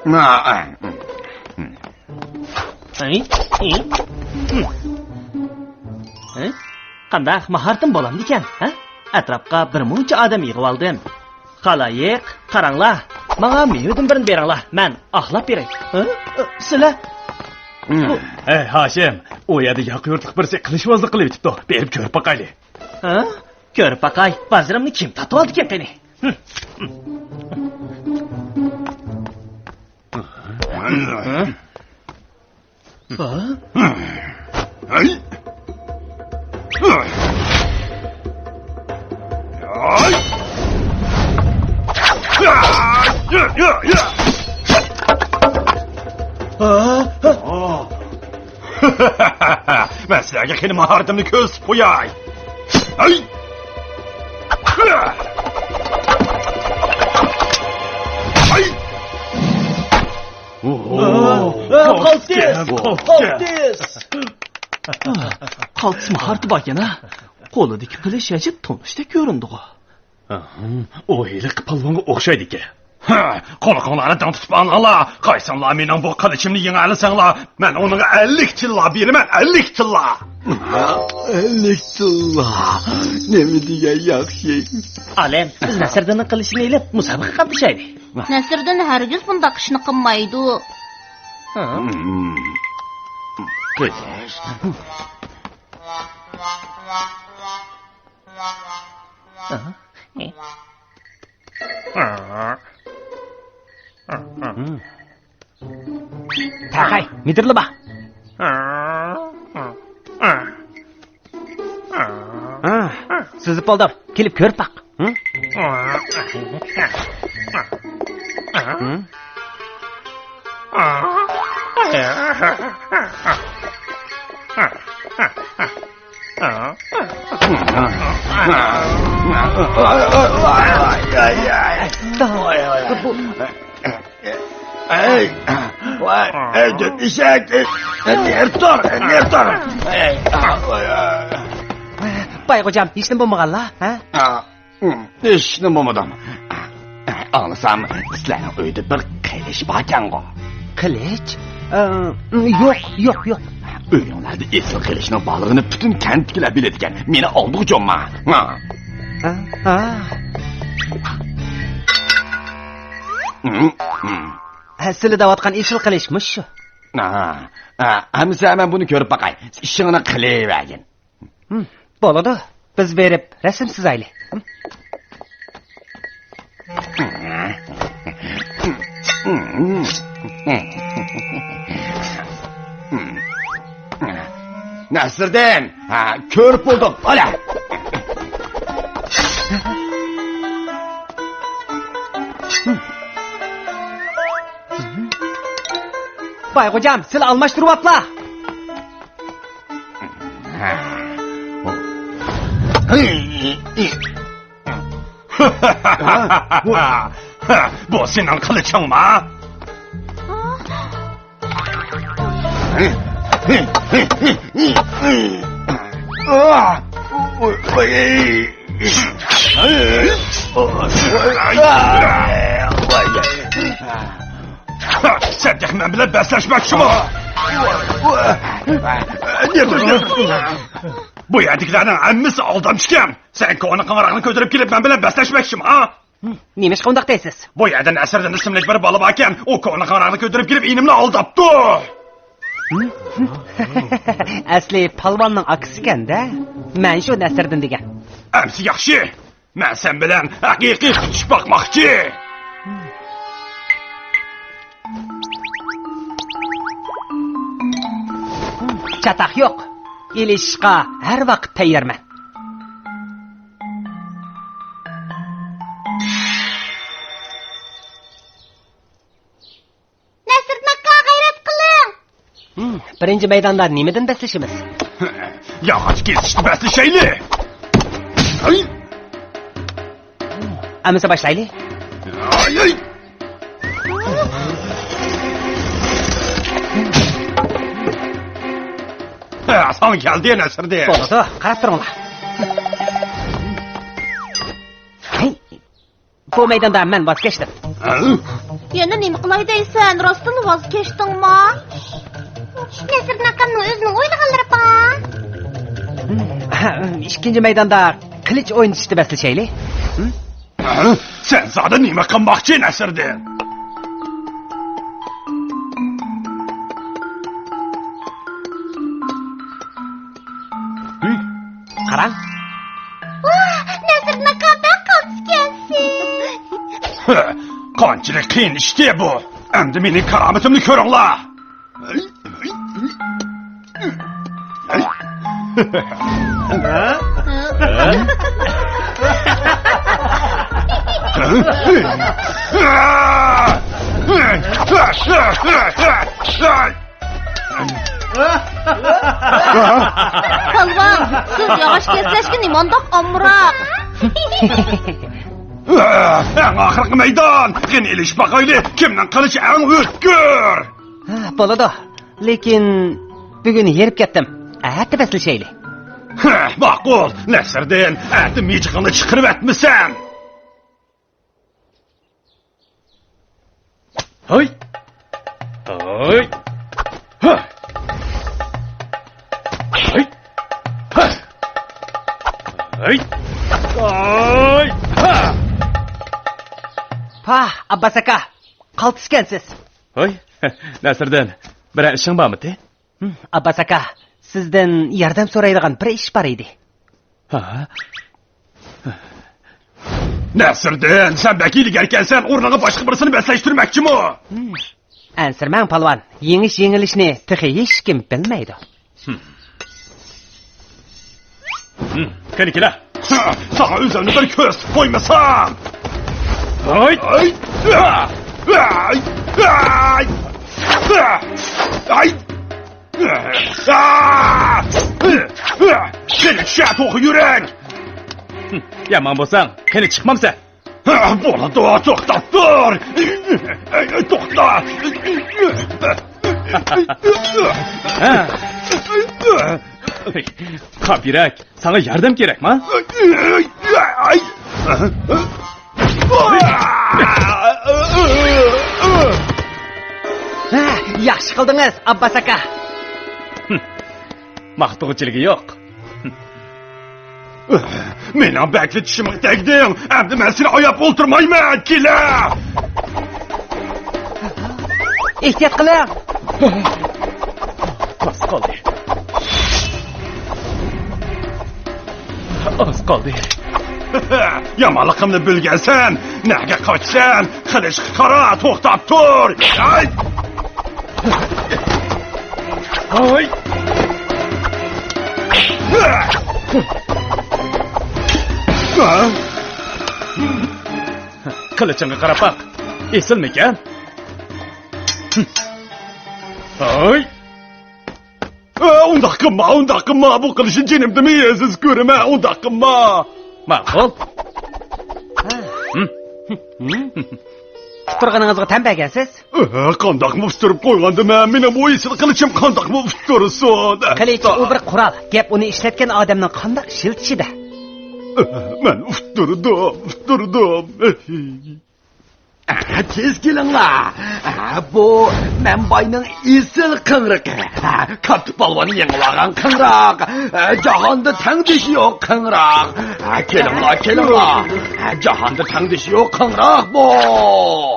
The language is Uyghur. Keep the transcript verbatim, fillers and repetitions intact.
ھەي؟ ھەي؟ ھەي؟ قانداق ماھارىتىم بولامدىكەن، ھە؟ ئەتراپقا بىر مۇنچە ئادەم يىغىۋالدىم. خالايىق، قاراڭلار، ماڭا مېۋىدىن بىرنى بېرىڭلار، مەن ئاقلاپ بېرەي. ھە؟ سىلەر؟ ھەي، ھاشىم، ئۇ يەردە ياقا يۇرتلۇق بىرسى قىلىچۋازلىق قىلىۋېتىپتۇ. بېرىپ كۆرۈپ باقايلى. ھە؟ كۆرۈپ باقاي، بازىرىمنى كىم تارتىۋالدىكەن قېنى؟ مەن سىلەرگە قېنى ماھارىتىمنى كۆرسىتىپ قوياي. ھەي! ھەي! قالتىس! قالتىس! قالتىس ماھارىتى باركەن ھە. قولىدىكى قىلىچ ئەجەب تونۇشتەك كۆرۈندىغۇ. ئۇ ھېلىقى پالۋانغا ئوخشايدىكەن. ھە، قۇلىقىڭلارنى دىڭ تۇتۇپ ئاڭلاڭلار. قايسىڭلار مېنىڭ بۇ قىلىچىمنى يېڭەلىسەڭلار، مەن ئۇنىڭغا ئەللىك تىللا بېرىمەن، ئەللىك تىللا. ئەللىك تىللا. نېمە دېگەن ياخشى. ئالىم، بىز نەسىردىننىڭ قىلىچىنى ئېلىپ، مۇسابىقە قاتنىشايلى. نەسىردىن ھەرگىز بۇنداق ئىشنى قىلمايدۇ. ھە؟ تەقەي، مىدىرلىما. سۈزۈپ بولدۇم. كېلىپ كۆرۈپ باق. ئەي، ۋاي، ئەي، دۆت ئېشەك، ئەي، نېرى تۇر، نېرى تۇر. ئەي، ۋاي، ئەي. باي خوجام، ھېچنېمە بولمىغانلا، ھە؟ ھېچنېمە بولمىدىم. ئاڭلىسام، سىلەرنىڭ ئۆيدە بىر قىلىچ باركەنغۇ؟ قىلىچ؟ ئە، يوق، يوق، يوق. ئۆيۈڭلەردە ئېسىل قىلىچنىڭ بارلىقىنى پۈتۈن كەنتتىكىلەر بىلىدىكەن. مېنى ئالدىغۇچۇما؟ ھە؟ ھە، ھە. ھە، سىلى دەۋاتقان ئېسىل قىلىچ مۇشۇ. ھە، ھە، ئەمىسە مەن بۇنى كۆرۈپ باقاي. ئىشىڭنى قىلىۋەرگىن. ھىم، بولىدۇ. بىز بېرىپ رەسىم سىزايلى. ھىم. نەسىردىن، ھە، كۆرۈپ بولدۇم. ئالا. باي خوجام، سىلى ئالماشتۇرۇۋاپلا. بۇ سېنىڭ قىلىچىڭما؟ سەن تېخى مەن بىلەن بەسلەشمەكچىمۇ؟ بۇ يەردىكىلەرنىڭ ھەممىسى ئالدامچىكەن. سەن كونا قوڭراقنى كۆتۈرۈپ كېلىپ مەن بىلەن بەسلەشمەكچىمۇ، ھە؟ نېمىشقا ئۇنداق دەيسىز؟ بۇ يەردە نەسىردىن ئىسىملىك بىر بالا باركەن، ئۇ كونا قوڭراقنى كۆتۈرۈپ كېلىپ ئىنىمنى ئالداپتۇ. ئەسلى پالۋاننىڭ ئاكىسىكەن-دە. مەن شۇ نەسىردىن دېگەن. ئەمسە ياخشى. مەن سەن بىلەن ھەقىقىي تۇتۇشۇپ باقماقچى. چاتاق يوق. ئېلىشىشقا ھەر ۋاقىت تەييارمەن. نەسىردىن ئاكا، غەيرەت قىلىڭ! ھىم، بىرىنچى مەيداندا نېمىدىن بەسلىشىمىز؟ ياغاچ كېسىشتە بەسلىشەيلى! ھەي! ئەمىسە باشلايلى. ھەي، ھەي! ھە، ساڭا كەلدى، نەسىردىن. بولىدۇ، قاراپ تۇرۇڭلار. ھەي! بۇ مەيداندا مەن ۋاز كەچتىم. ھە؟ يەنە نېمە قىلاي دەيسەن؟ راستتىنلا ۋاز كەچتىڭما؟ نەسىردىن ئاكامنىڭ ئۆزىنىڭ ئوينىغانلىرى بار. ئىككىنچى مەيداندا قىلىچ ئوينىتىشتا بەسلىشەيلى. ھە؟ سەن زادى نېمە قىلماقچى، نەسىردىن؟ ھە؟ قاراڭ. ۋاھ، نەسىردىن ئاكا، بەك قالتىسكەنسىز. ھە، قانچىلىك قىيىن ئىشتى بۇ. ئەمدى مېنىڭ كارامىتىمنى كۆرۈڭلار. پالۋان، سىز ياغاچ كەسلەشكە نېمانداق ئامراق؟ ئەڭ ئاخىرقى مەيدان! قېنى ئېلىشىپ باقايلى، كىمنىڭ قىلىچى ئەڭ ئۆتكۈر! ھە، بولىدۇ. لېكىن بۈگۈن ھېرىپ كەتتىم. ئەتە بەسلىشەيلى. ھە، ماقۇل. نەسىردىن، ئەتە مىجىقىڭنى چىقىرىۋەتمىسەم. ھاي! ھاي! ھا! ھاي! ھا! ھاي! ھاي! ھا! پاھ، ئابباس ئاكا، قالتىسكەنسىز. ھاي، نەسىردىن، بىرەر ئىشىڭ بارمىدى؟ ھىم، ئابباس ئاكا، سىزدىن ياردەم سورايدىغان بىر ئىش بار ئىدى. ھا؟ نەسىردىن، سەن بەك ھىيلىگەركەنسەن، ئورنۇڭغا باشقا بىرسىنى بەسلەشتۈرمەكچىمۇ؟ ھىم. ئەنسىرىمەڭ، پالۋان، يېڭىش-يېڭىلىشنى تېخى ھېچكىم بىلمەيدۇ. ھىم. ھىم، قېنى كېلە. ساڭا ئۆزۈمنى بىر كۆرسىتىپ قويمىسام. ھاي! ھاي! ھاي! قېنى چۈشە، توخۇ يۈرەك! يامان بولساڭ، قېنى چىقمامسەن؟ بولىدۇ، توختاپ تۇر! توختا! ھە؟ قاپ يۈرەك، ساڭا ياردەم كېرەكما؟ ھە، ياخشى قىلدىڭىز، ئابباس ئاكا. ماختىغۇچىلىكى يوق. مېنىڭ بەكلا چىشىمغا تەگدىڭ. ئەمدى مەن سېنى ئاياپ ئولتۇرمايمەن. كېلە! ئېھتىيات قىلىڭ! ئاز قالدى. ئاز قالدى. يامانلىقىمنى بىلگەنسەن. نەگە قاچىسەن؟ قىلىچقا قارا، توختاپ تۇر. ئاي! ھاي! قىلىچىڭغا قاراپ باق. ئېسىلمىكەن؟ ھاي! ئۇنداق قىلما، ئۇنداق قىلما. بۇ قىلىچنى جېنىمدىنمۇ ئەزىز كۆرىمەن. ئۇنداق قىلما. ماقۇل. ھىم. ئۇتتۇرغىنىڭىزغا تەن بەرگەنسىز. ئە، قانداقمۇ ئۇتتۇرۇپ قويغاندىمەن؟ مېنىڭ بۇ ئېسىل قىلىچىم قانداقمۇ ئۇتتۇرسۇن؟ قىلىچ ئۇ بىر قورال. گەپ ئۇنى ئىشلەتكەن ئادەمنىڭ قانداق ئىشلىتىشىدە. ئە، مەن ئۇتتۇردۇم، ئۇتتۇردۇم. ئە، تېز كېلىڭلار. ئە، بۇ مەن باينىڭ ئېسىل قىڭرىقى. ئە، كاتتا پالۋان يېڭىۋالغان قىڭراق. ئە، جاھاندا تەڭدىشى يوق قىڭراق. ئە، كېلىڭلار، كېلىڭلار. ئە، جاھاندا تەڭدىشى يوق قىڭراق بۇ.